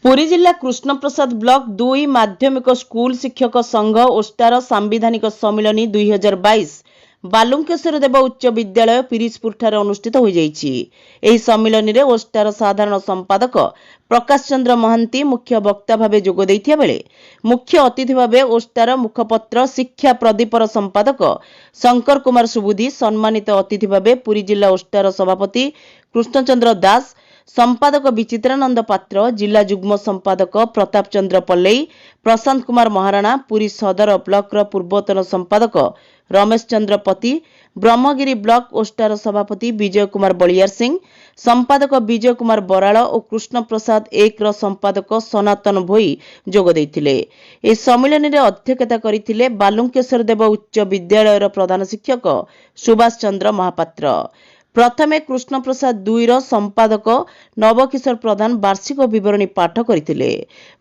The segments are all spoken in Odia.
ପୁରୀ ଜିଲ୍ଲା କୃଷ୍ଣପ୍ରସାଦ ବ୍ଲକ 2 ମାଧ୍ୟମିକ ସ୍କୁଲ ଶିକ୍ଷକ ସଂଘ ଓଷ୍ଟାର ସାମ୍ବିଧାନିକ ସମ୍ମିଳନୀ 2022 ବାଲୁଙ୍କେଶ୍ୱର ଦେବ ଉଚ୍ଚ ବିଦ୍ୟାଳୟ, ପିରିଜପୁରଠାରେ ଅନୁଷ୍ଠିତ ହୋଇଯାଇଛି। ଏହି ସମ୍ମିଳନୀରେ ଓଷ୍ଟାର ସାଧାରଣ ସମ୍ପାଦକ ପ୍ରକାଶ ଚନ୍ଦ୍ର ମହାନ୍ତି ମୁଖ୍ୟ ବକ୍ତା ଭାବେ ଯୋଗ ଦେଇଥିବା ବେଳେ ମୁଖ୍ୟ ଅତିଥି ଭାବେ ଓଷ୍ଟାର ମୁଖପତ୍ର ଶିକ୍ଷା ପ୍ରଦୀପର ସମ୍ପାଦକ ଶଙ୍କର କୁମାର ସୁବୁଧି, ସମ୍ମାନିତ ଅତିଥି ଭାବେ ପୁରୀ ଜିଲ୍ଲା ଓଷ୍ଟାର ସଭାପତି କୃଷ୍ଣଚନ୍ଦ୍ର ଦାସ, ସମ୍ପାଦକ ବିଚିତ୍ରାନନ୍ଦ ପାତ୍ର, ଜିଲ୍ଲା ଯୁଗ୍ମ ସମ୍ପାଦକ ପ୍ରତାପ ଚନ୍ଦ୍ର ପଲ୍ଲେଇ, ପ୍ରଶାନ୍ତ କୁମାର ମହାରଣା, ପୁରୀ ସଦର ବ୍ଲକର ପୂର୍ବତନ ସମ୍ପାଦକ ରମେଶ ଚନ୍ଦ୍ର ପତି, ବ୍ରହ୍ମଗିରି ବ୍ଲକ ଓଷ୍ଟାର ସଭାପତି ବିଜୟ କୁମାର ବଳିୟାର ସିଂ, ସମ୍ପାଦକ ବିଜୟ କୁମାର ବରାଳ ଓ କୃଷ୍ଣପ୍ରସାଦ 1ର ସମ୍ପାଦକ ସନାତନ ଭୋଇ ଯୋଗ ଦେଇଥିଲେ। ଏହି ସମ୍ମିଳନୀରେ ଅଧ୍ୟକ୍ଷତା କରିଥିଲେ ବାଲୁଙ୍କେଶ୍ୱର ଦେବ ଉଚ୍ଚ ବିଦ୍ୟାଳୟର ପ୍ରଧାନ ଶିକ୍ଷକ ସୁଭାଷ ଚନ୍ଦ୍ର ମହାପାତ୍ର। ପ୍ରଥମେ କୃଷ୍ଣପ୍ରସାଦ 2ର ସମ୍ପାଦକ ନବକିଶୋର ପ୍ରଧାନ ବାର୍ଷିକ ବିବରଣୀ ପାଠ କରିଥିଲେ।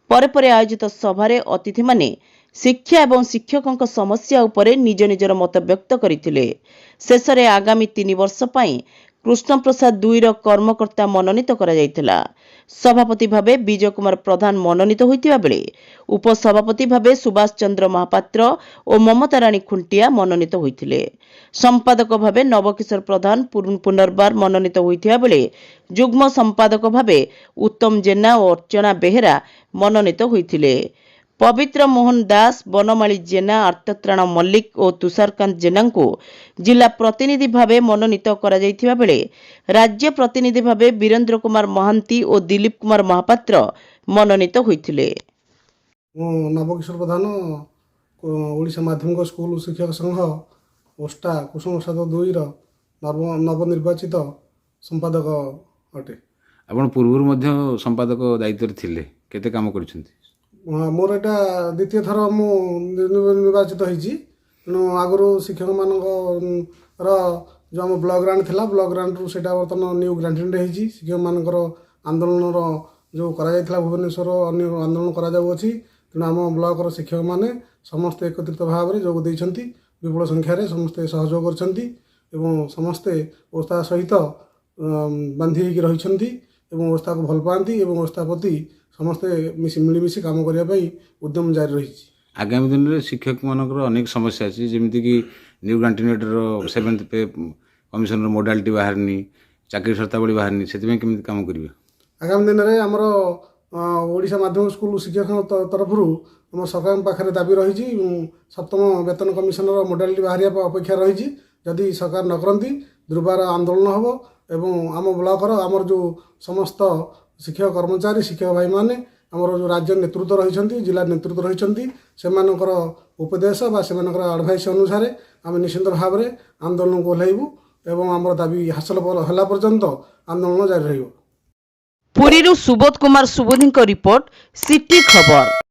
ପରେ ପରେ ଆୟୋଜିତ ସଭାରେ ଅତିଥିମାନେ ଶିକ୍ଷା ଏବଂ ଶିକ୍ଷକଙ୍କ ସମସ୍ୟା ଉପରେ ନିଜ ନିଜର ମତବ୍ୟକ୍ତ କରିଥିଲେ। ଶେଷରେ ଆଗାମୀ 3 ବର୍ଷ ପାଇଁ କୃଷ୍ଣପ୍ରସାଦ 2ର କର୍ମକର୍ତ୍ତା ମନୋନୀତ କରାଯାଇଥିଲା। ସଭାପତି ଭାବେ ବିଜୟ କୁମାର ପ୍ରଧାନ ମନୋନୀତ ହୋଇଥିବା ବେଳେ ଉପସଭାପତି ଭାବେ ସୁଭାଷ ଚନ୍ଦ୍ର ମହାପାତ୍ର ଓ ମମତା ରାଣୀ ଖୁଣ୍ଟିଆ ମନୋନୀତ ହୋଇଥିଲେ। ସମ୍ପାଦକ ଭାବେ ନବକିଶୋର ପ୍ରଧାନ ପୁନର୍ବାର ମନୋନୀତ ହୋଇଥିବା ବେଳେ ଯୁଗ୍ମ ସମ୍ପାଦକ ଭାବେ ଉତ୍ତମ ଜେନା ଓ ଅର୍ଚ୍ଚନା ବେହେରା ମନୋନୀତ ହୋଇଥିଲେ। ପବିତ୍ର ମୋହନ ଦାସ, ବନମାଳୀ ଜେନା, ଆର୍ତ୍ତତ୍ରାଣ ମଲ୍ଲିକ ଓ ତୁଷାରକାନ୍ତ ଜେନାଙ୍କୁ ଜିଲ୍ଲା ପ୍ରତିନିଧି ଭାବେ ମନୋନୀତ କରାଯାଇଥିବା ବେଳେ ରାଜ୍ୟ ପ୍ରତିନିଧି ଭାବେ ବୀରେନ୍ଦ୍ର କୁମାର ମହାନ୍ତି ଓ ଦିଲ୍ଲୀପ କୁମାର ମହାପାତ୍ର ମନୋନୀତ ହୋଇଥିଲେ। ମୁଁ ନବକିଶୋର ପ୍ରଧାନ, ଓଡ଼ିଶା ମାଧ୍ୟମିକ ସ୍କୁଲ ଶିକ୍ଷକ ସଂଘ ଓଷ୍ଟା କୃଷ୍ଣପ୍ରସାଦ 2ର ନବନିର୍ବାଚିତ ସମ୍ପାଦକ ଅଟେ। ଆପଣ ପୂର୍ବରୁ ମଧ୍ୟ ସମ୍ପାଦକ ଦାୟିତ୍ୱରେ ଥିଲେ। କେତେ କାମ କରିଛନ୍ତି? ମୋର ଏଇଟା ଦ୍ୱିତୀୟ ଥର ମୁଁ ନିର୍ବାଚିତ ହେଇଛି। ତେଣୁ ଆଗରୁ ଶିକ୍ଷକମାନଙ୍କର ଯେଉଁ ଆମ ବ୍ଲକ ଗ୍ରାଣ୍ଟ ଥିଲା, ବ୍ଲକ ଗ୍ରାଣ୍ଟରୁ ସେଇଟା ବର୍ତ୍ତମାନ ନ୍ୟୁ ଗ୍ରାଣ୍ଟ ହେଇଛି। ଶିକ୍ଷକମାନଙ୍କର ଆନ୍ଦୋଳନର ଯେଉଁ କରାଯାଇଥିଲା, ଭୁବନେଶ୍ୱର ଅନ୍ୟ ଆନ୍ଦୋଳନ କରାଯାଉଅଛି। ତେଣୁ ଆମ ବ୍ଲକର ଶିକ୍ଷକମାନେ ସମସ୍ତେ ଏକତ୍ରିତ ଭାବରେ ଯୋଗ ଦେଇଛନ୍ତି। ବିପୁଳ ସଂଖ୍ୟାରେ ସମସ୍ତେ ସହଯୋଗ କରିଛନ୍ତି ଏବଂ ସମସ୍ତେ ଓସ୍ତା ସହିତ ବାନ୍ଧି ହେଇକି ରହିଛନ୍ତି ଏବଂ ଓସ୍ତାକୁ ଭଲ ପାଆନ୍ତି ଏବଂ ଓସ୍ତା ପ୍ରତି ସମସ୍ତେ ମିଳିମିଶି କାମ କରିବା ପାଇଁ ଉଦ୍ୟମ ଜାରି ରହିଛି। ଆଗାମୀ ଦିନରେ ଶିକ୍ଷକମାନଙ୍କର ଅନେକ ସମସ୍ୟା ଅଛି, ଯେମିତିକି ନ୍ୟୁ ଗ୍ରାଣ୍ଟ-ଇନ୍-ଏଡ୍ର ସେଭେନ୍ଥ ପେ କମିଶନର ମୋଡାଲିଟି ବାହାରିନି, ଚାକିରି ସର୍ତ୍ତାବଳୀ ବାହାରିନି। ସେଥିପାଇଁ କେମିତି କାମ କରିବେ? ଆଗାମୀ ଦିନରେ ଆମର ଓଡ଼ିଶା ମାଧ୍ୟମିକ ସ୍କୁଲ ଶିକ୍ଷକ ତରଫରୁ ଆମ ସରକାରଙ୍କ ପାଖରେ ଦାବି ରହିଛି। ସପ୍ତମ ବେତନ କମିଶନର ମୋଡାଲିଟି ବାହାରିବା ଅପେକ୍ଷା ରହିଛି। ଯଦି ସରକାର ନ କରନ୍ତି, ଦୁର୍ବାର ଆନ୍ଦୋଳନ ହେବ ଏବଂ ଆମ ବ୍ଲକର ଆମର ଯେଉଁ ସମସ୍ତ ଶିକ୍ଷକ କର୍ମଚାରୀ, ଶିକ୍ଷକ ଭାଇମାନେ, ଆମର ଯେଉଁ ରାଜ୍ୟ ନେତୃତ୍ୱ ରହିଛନ୍ତି, ଜିଲ୍ଲା ନେତୃତ୍ୱ ରହିଛନ୍ତି, ସେମାନଙ୍କର ଉପଦେଶ ବା ସେମାନଙ୍କର ଆଡ଼ଭାଇସ୍ ଅନୁସାରେ ଆମେ ନିଶ୍ଚିନ୍ତ ଭାବରେ ଆନ୍ଦୋଳନକୁ ଓହ୍ଲାଇବୁ ଏବଂ ଆମର ଦାବି ହାସଲ ହେଲା ପର୍ଯ୍ୟନ୍ତ ଆନ୍ଦୋଳନ ଜାରି ରହିବ। ପୁରୀରୁ ସୁବୋଧ କୁମାର ସୁବୁଧିଙ୍କ ରିପୋର୍ଟ, ସିଟି ଖବର।